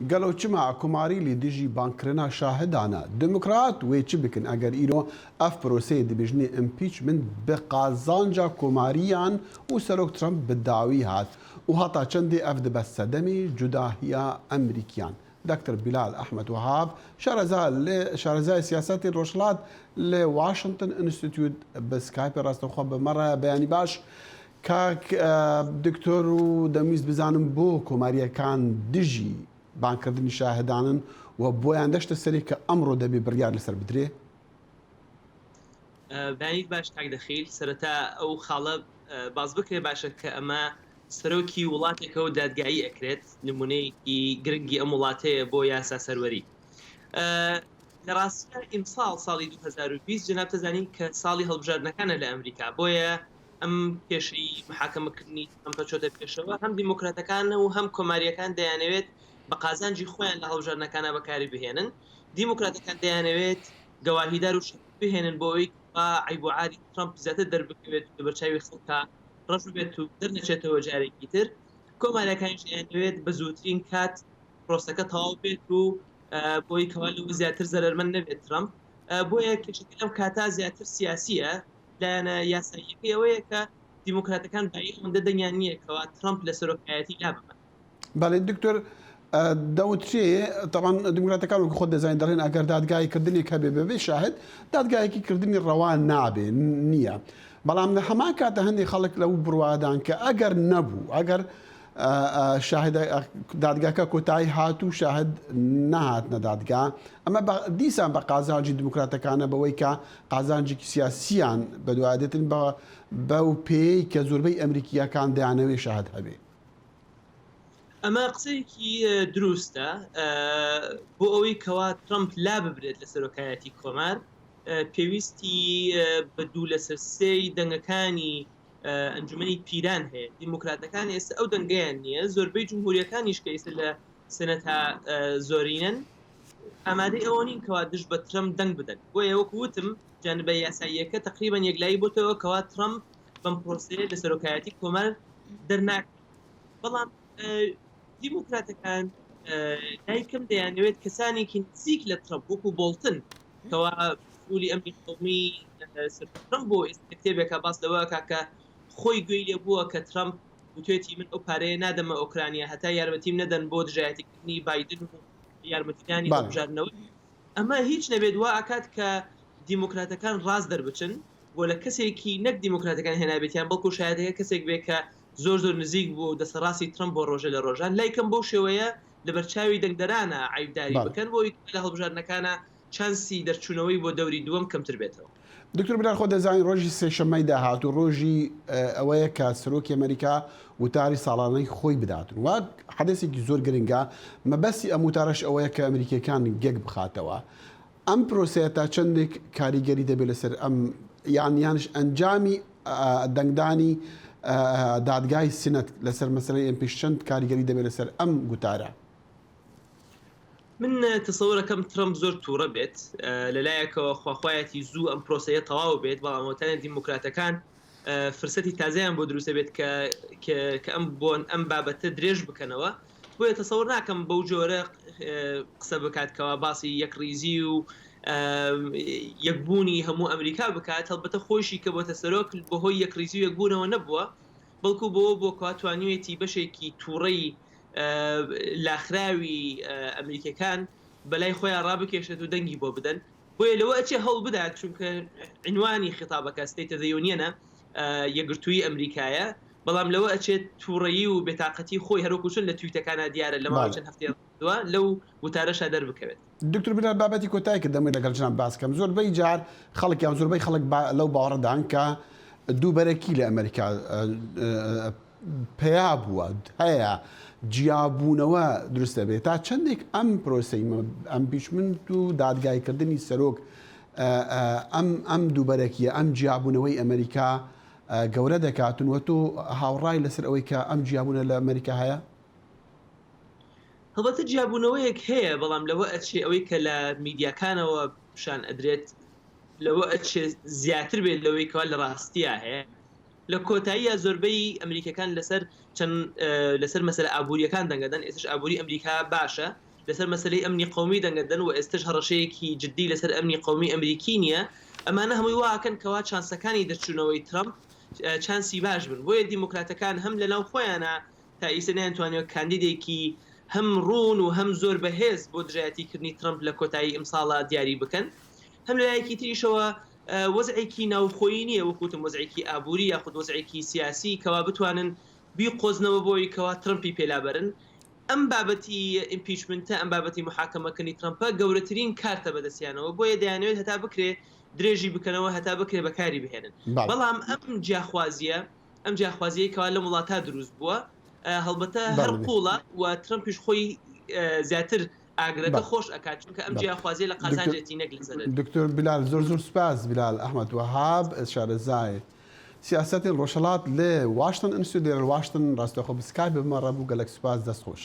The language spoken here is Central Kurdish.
Gelo çima Komarî li dijî bangkirina şahidan e? Demokrat wê çi bikin eger îro ev proseyê dibêjinê impeachment bi qazanca Komariyan û Serok Trump bi dawî hat û hata çendê ev dibe sedemê cudahiya Emrîkiyan? Doktor Bilal Ehmed Wehab, şareza li şarezayê siyasetê Rojhilat li Washington Institute bi Skypeê rastexwe bi me re beyanî baş. Kak Doktor û demwîst bizanim bo Komarîyekan dijî bangkirdinî şahidanin و boyan deşte serê ke emro debê biryar li ser bidrê? بەیانیت باش کاک دەخیل، سەرەتا ئەو خاڵە باس بکرێ باشە کە ئەمە سەرۆکی وڵاتێکە و دادگایی ئەکرێت، نمونەیەکی گرنگی ئەم وڵاتەیە بۆ یاسا سەروەری. لە ڕاستیا ئیمساڵ ساڵی 2020 جەنابت ئەزانین کە ساڵی هەڵبژاردنەکانە لە ئەمریکا، بۆیە ئەم کێشەی محاکەمەکردنی ترەمپە چۆتە پێشەوە، هەم دیموکراتەکان و هەم کۆمارییەکان دەیانەوێت بە قازانجی خۆیان لە هەڵبژاردنەکانا بەکاری بهێنن، دیموکراتەکان دەیانەوێت گەواهیدار و شاهید بهێنن بۆ ئەوەی کەوا عەیب و عاری ترەمپ زیاتر دەربکەوێت و لەبەرچاوی خەڵکا ڕەش ببێت و دەرنەچێتەوە جارێکی تر، کۆمارییەکانیش دەیانەوێت بە زووترین کات پرۆسەکە تەواو بێت و بۆی کەوا لەوە زیاتر زەرەرمەند نەبێت ترەمپ، بۆیە کێشەکە لەم کاتا زیاتر سیاسییە. لایەنە یاساییەکەی ئەوەیە کە دیموکراتەکان بایی ئەوەندە دەنگیان نییە کەوا ترەمپ لە سەرۆکایەتی لاببەن. بەڵێ دکتۆر دەوترێ تەبعەن دیموکراتەکان وەکو خۆت دەزانی دەڵێن ئەگەر دادگایی کردنێک هەبێ بەبێ شاهد دادگایەکی کردنی ڕەوا نابێ نییە بەڵام لە هەمان کاتە هەندێک خەڵک لەو بڕوادان کە ئەگەر نەبوو ئەگەر شاهد دادگاکە کۆتایی هات و شاهد نەهاتنە دادگا ئەمە دیسان بە قازانجی دیموکراتەکانە بەوەی کە قازانجێکی سیاسییان بەدوایە دێتن بە بەو پێیەی کە زۆربەی ئەمریکییەکان دەیانەوێ شاهد هەبێ. ئەمە قسەیەکی دروستە بۆ ئەوەی کەوا ترەمپ لاببرێت لە سەرۆکایەتی کۆمار پێویستی بە دوو لەسەر سێی دەنگەکانی ئەنجومەنی پیران هەیە دیموکراتەکان ئێستا ئەو دەنگەیان نییە زۆربەی جمهوریەکانیش کە ئێستا لە سنەتا زۆرینەن ئامادەی ئەوە نین کەوا دژ بە ترەمپ دەنگ بدەن، بۆیە وەکو وتم جانبە یاساییەکە تەقریبەن یەکلایی بۆتەوە کەوا ترەمپ بەم پرۆسەیە لە سەرۆکایەتی کۆمار دەرناکرێت، بەڵام دیموکراتەکان لای کەم دەیانەوێت کەسانێکی نزیک لە ترەمپ وەکو بۆڵتن کەوا مسئولی ئەمنی قەومی ترەمپ بۆ ئێستا کتێبێکە باس لەوە ئەکا کە خۆی گوێی لێ بووە کە ترەمپ وتوێتی من ئەو پارەیە نادەمە ئۆکرانیا هەتا یارمەتیم نەدەن بۆ دژایەتیکردنی بایدن و یارمەتیدانی هەڵبژاردنەوەی، ئەمە هیچ نەبێت وا ئەکات کە دیموکراتەکان ڕاست دەربچن و لە کەسێکی نەک دیموکراتەکان هێنابێتیان بەڵکو شایەتەکە کەسێک بێت کە زۆر زۆر نزیک بووە و دەستە ڕاستی ترەمپ بۆ ڕۆژێ لە ڕۆژان لای کەم بەو شێوەیە لەبەرچاوی دەنگدەرانە عەیبداری بکەن بۆ ئەوەی لە هەڵبژاردنەکانا چانسی دەرچوونەوەی بۆ دەوری دووەم کەمتر بێتەوە. دکتۆر بلال خۆت دەزانی ڕۆژی سێشەممەی داهاتوو ڕۆژی ئەوەیە کە سەرۆکی ئەمریکا وتاری ساڵانەی خۆی بدات و حەدەسێکی زۆر گرنگە مەبەستی ئەم وتارەش ئەوەیە کە ئەمریکیەکان گەک بخاتەوە ئەم پرۆسەیە تا چەندێک کاریگەری دەبێت لەسەر ئەم یان یانش ئەنجامی دەنگدانی دادگای سنەت لەسەر مەسەلەی ئەم پیش چەند کاریگەری دەبێت لەسەر ئەم گوتارە؟ من تەسەورەکەم ترەمپ زۆر تووڕە بێت، لەلایەکەوە خواخوایەتی زوو ئەم پرۆسەیە تەواو بێت، بەڵام ئەوەتانە دیموکراتەکان فرسەتی تازەیان بۆ دروستە بێت کە کە ئەم بۆن ئەم بابەتە درێژ بکەنەوە، بۆیە تەسەور ناکەم بەو جۆرە قسە بکات کەوا باسی یەکڕیزی و یەکبوونی هەموو ئەمریکا بکات، هەڵبەتە خۆیشی کە بۆتە سەرۆک بەهۆی یەکڕیزی و یەکبوونەوە نەبووە، بەڵکو بەوە بووە کەوا توانیوێتی بەشێکی تووڕەی لاخراوی ئەمریکیەکان بەلای خۆیان ڕابکێشێت و دەنگی بۆ بدەن بۆیە لەوە ئەچێ هەوڵ بدات چونکە عنوانی خیتابەکە State of the Union ە یەکگرتوویی ئەمریکایە بەڵام لەوە ئەچێت تووڕەیی و بێتاقەتی خۆی هەروەکو چۆن لە تویتەکانا دیارە لە ماوەی چەند هەفتەی ڕابردووە لەو وتارەشا دەربکەوێت. دکتۆر بلال بابەتی کۆتایی کە دەمەوێت لەگەڵ جناب باس کەم زۆربەی جار خەڵک یان زۆربەی خەڵک لەو باوەڕدان کە دووبەرەکی لە ئەمریکا پەیا بووە هەیە جیابوونەوە دروست دەبێت تا چەندێک ئەم پرۆسەی ئەمپیچمنت و دادگایکردنی سەرۆک ئەم ئەم دووبەرەکیە ئەم جیابوونەوەی ئەمریکا گەورە دەکاتن وە تۆ هاوڕای لەسەر ئەوەی کە ئەم جیابوونە لە ئەمریکا هەیە؟ هەڵبەتە جیابوونەوەیەک هەیە، بەڵام لەوە ئەچێ ئەوەی کە لە میدیاکانەوە پیشان ئەدرێت لەوە ئەچێ زیاتر بێت لەوەی کەوا لە ڕاستیا هەیە. لە کۆتاییا زۆربەی ئەمریکیەکان لەسەر چەند لەسەر مەسەلە ئابووریەکان دەنگ ئەدەن، ئێستاش ئابووری ئەمریکا باشە. لەسەر مەسەلەی ئەمنی قەومی دەنگ ئەدەن و ئێستەش هەڕەشەیەکی جدی لەسەر ئەمنی قەومی ئەمریکی نییە، ئەمانە هەمووی وا ئەکەن کەوا چانسەکانی دەرچوونەوەی ترەمپ چانسی باش بن. بۆیە دیموکراتەکان هەم لەناو خۆیانا تا ئیستە نەیانتوانیوە کاندیدێکی هەم ڕوون و هەم زۆر بەهێز بۆ دژایەتی کردنی ترەمپ لە کۆتایی ئمساڵا دیاری بکەن، هەم لە لایەکی تریشەوە وەزعێکی ناوخۆیی نییە وەکو وتم وەزعێکی ئابووری یاخود وەزعێکی سیاسی کەوا بتوانن بیقۆزنەوە بۆی کەوا ترەمپی پێ لابەرن. ئەم بابەتی impeachment ە، ئەم بابەتی موحاکەمەکردنی ترەمپە گەورەترین کارتە بەدەستیانەوە، بۆیە دەیانەوێت هەتا بکرێ درێژی بکەنەوە، هەتا بکرێ بەکاری بهێنن. بەڵام ئەم جیاخوازییە، ئەم جیاخوازییەی کەوا لەم وڵاتە دروست بووە، هەڵبەتە هەر قووڵە و ترەمپیش خۆی زیاتر ئاگرەکە خۆش ئەکات، چونکە ئەم جیاخوازییە لە قازانجێتی نەک لە زەرەری. دکتۆر بلال زۆر زۆر سوپاس. بلال ئەحمەد وەهاب شارەزای سیاسەتێن ڕۆژهەڵات لە واشتن ئینستیتوت لێرە لە واشتن ڕاستەوخۆ بە سکایپ بە مە ڕە بوو گەلەک سوپاس دەست خۆش.